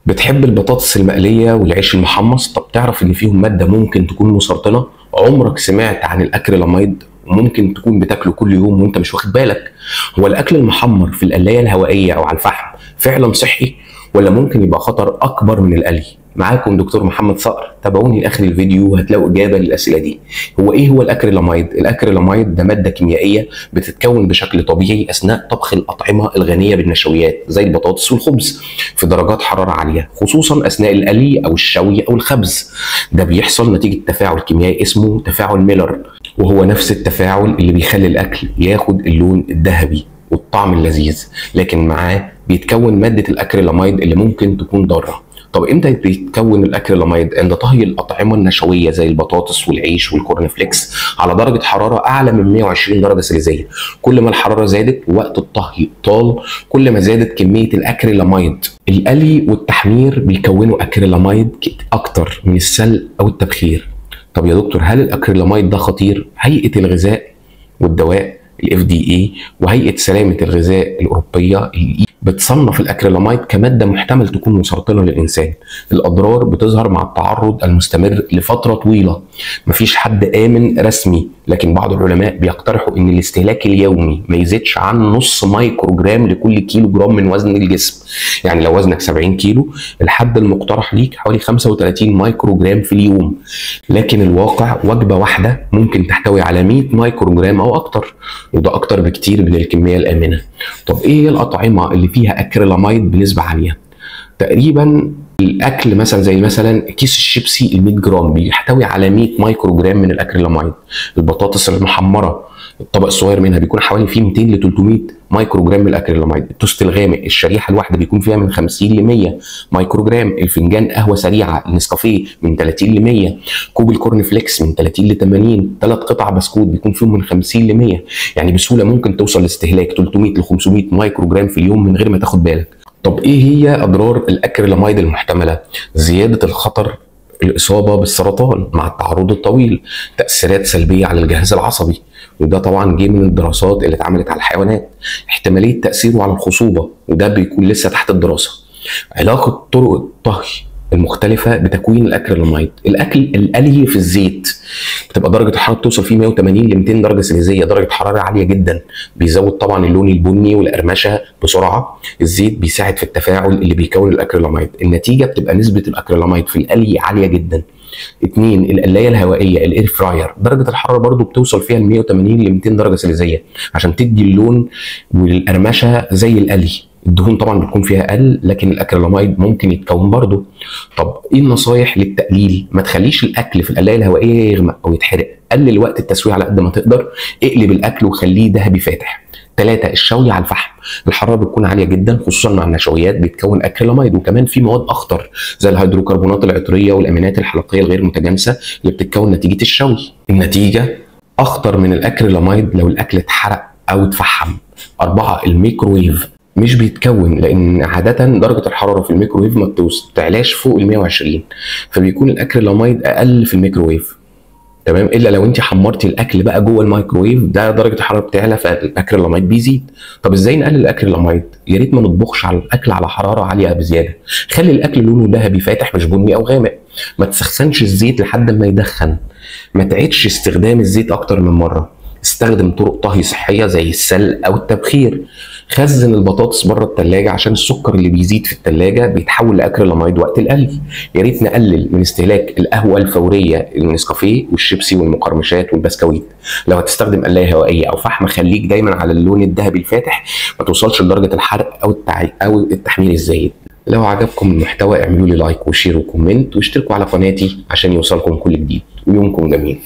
بتحب البطاطس المقلية والعيش المحمص؟ طب تعرف ان فيهم مادة ممكن تكون مسرطنة؟ عمرك سمعت عن الاكريلاميد؟ وممكن تكون بتاكله كل يوم وانت مش واخد بالك. هو الاكل المحمر في القلاية الهوائية او على الفحم فعلا صحي ولا ممكن يبقى خطر اكبر من القلي؟ معاكم دكتور محمد صقر، تابعوني لاخر الفيديو هتلاقوا اجابه للاسئلة دي. هو ايه هو الاكريلاميد؟ الاكريلاميد ده مادة كيميائية بتتكون بشكل طبيعي اثناء طبخ الاطعمة الغنية بالنشويات زي البطاطس والخبز في درجات حرارة عالية، خصوصا اثناء القلي او الشوي او الخبز. ده بيحصل نتيجة تفاعل كيميائي اسمه تفاعل ميلر، وهو نفس التفاعل اللي بيخلي الاكل ياخد اللون الذهبي والطعم اللذيذ، لكن معاه بيتكون مادة الاكريلاميد اللي ممكن تكون ضارة. طب امتى بيتكون الاكريلاميد؟ عند طهي الاطعمة النشويه زي البطاطس والعيش والكورن فليكس على درجه حرارة اعلى من 120 درجه سليزيه. كل ما الحرارة زادت ووقت الطهي طال، كل ما زادت كمية الاكريلاميد. القلي والتحمير بيكونوا اكريلاميد اكتر من السلق او التبخير. طب يا دكتور، هل الاكريلاميد ده خطير؟ هيئة الغذاء والدواء FDA وهيئة سلامه الغذاء الاوروبية بتصنف الاكريلاميد كمادة محتمل تكون مسرطنه للانسان. الاضرار بتظهر مع التعرض المستمر لفترة طويلة. مفيش حد امن رسمي، لكن بعض العلماء بيقترحوا ان الاستهلاك اليومي ما يزيدش عن نص مايكروجرام لكل كيلو جرام من وزن الجسم. يعني لو وزنك 70 كيلو، الحد المقترح ليك حوالي 35 مايكروجرام في اليوم. لكن الواقع وجبة واحدة ممكن تحتوي على 100 مايكروجرام او اكتر، وده اكتر بكتير من الكمية الامنة. طب ايه هي الاطعمة اللي فيها اكريلاميد بنسبة عالية؟ تقريبا الاكل مثلا زي مثلا كيس الشيبسي ال 100 جرام بيحتوي على 100 مايكروجرام من الاكريلاميد. البطاطس المحمره الطبق الصغير منها بيكون حوالي فيه 200 ل 300 مايكروجرام من الاكريلاميد. التوست الغامق الشريحة الواحدة بيكون فيها من 50 ل 100 مايكروجرام. الفنجان قهوة سريعة النسكافيه من 30 ل 100. كوب الكورن فليكس من 30 ل 80. 3 قطع بسكوت بيكون فيهم من 50 ل 100. يعني بسهولة ممكن توصل لاستهلاك 300 ل 500 مايكروجرام في اليوم من غير ما تاخد بالك. طب ايه هي اضرار الاكريلاميد المحتملة؟ زيادة الخطر الاصابة بالسرطان مع التعرض الطويل، تاثيرات سلبية على الجهاز العصبي، وده طبعا جه من الدراسات اللي اتعملت على الحيوانات، احتمالية تاثيره على الخصوبة وده بيكون لسه تحت الدراسة، علاقة طرق الطهي المختلفة بتكوين الاكريلاميد. الاكل القلي في الزيت بتبقى درجه الحرارة بتوصل فيه 180 ل 200 درجه سليزيه، درجه حرارة عالية جدا، بيزود طبعا اللون البني والقرمشه بسرعة. الزيت بيساعد في التفاعل اللي بيكون الاكريلاميد، النتيجة بتبقى نسبه الاكريلاميد في القلي عالية جدا. 2، القلايه الهوائية ال air fryer درجه الحرارة برضو بتوصل فيها ل 180 ل 200 درجه سليزيه عشان تدي اللون والقرمشه زي القلي. الدهون طبعا بتكون فيها اقل، لكن الاكريلاميد ممكن يتكون برضه. طب ايه النصايح للتقليل؟ ما تخليش الاكل في القلايه الهوائية يغمق او يتحرق، قلل وقت التسوية على قد ما تقدر، اقلب الاكل وخليه ذهبي فاتح. 3، الشوي على الفحم، الحرارة بتكون عالية جدا خصوصا مع النشويات بيتكون اكريلاميد، وكمان في مواد اخطر زي الهيدروكربونات العطريه والامينات الحلقيه الغير متجانسة اللي بتتكون نتيجة الشوي. النتيجة اخطر من الاكريلاميد لو الاكل اتحرق او اتفحم. 4، الميكروويف مش بيتكون، لان عادة درجه الحرارة في الميكروويف ما بتعلاش فوق ال 120، فبيكون الاكريلاميد اقل في الميكروويف. تمام، الا لو انت حمرتي الاكل بقى جوه الميكروويف ده درجه الحرارة بتعلى فالاكريلاميد بيزيد. طب ازاي نقلل الاكريلاميد؟ يا ريت ما نطبخش على الاكل على حرارة عالية بزيادة، خلي الاكل لونه ذهبي فاتح مش بني او غامق، ما تسخنش الزيت لحد ما يدخن، ما تعيدش استخدام الزيت اكتر من مرة، استخدم طرق طهي صحية زي السلق او التبخير، خزن البطاطس بره الثلاجة عشان السكر اللي بيزيد في الثلاجة بيتحول لاكريلاميد وقت القلي. يا ريت نقلل من استهلاك القهوة الفورية النسكافيه والشيبسي والمقرمشات والبسكويت. لو هتستخدم قلايه هوائية او فحم خليك دايما على اللون الذهبي الفاتح، ما توصلش لدرجة الحرق او التحمير الزايد. لو عجبكم المحتوى اعملوا لي like و share و comment واشتركوا على قناتي عشان يوصلكم كل جديد، ويومكم جميل.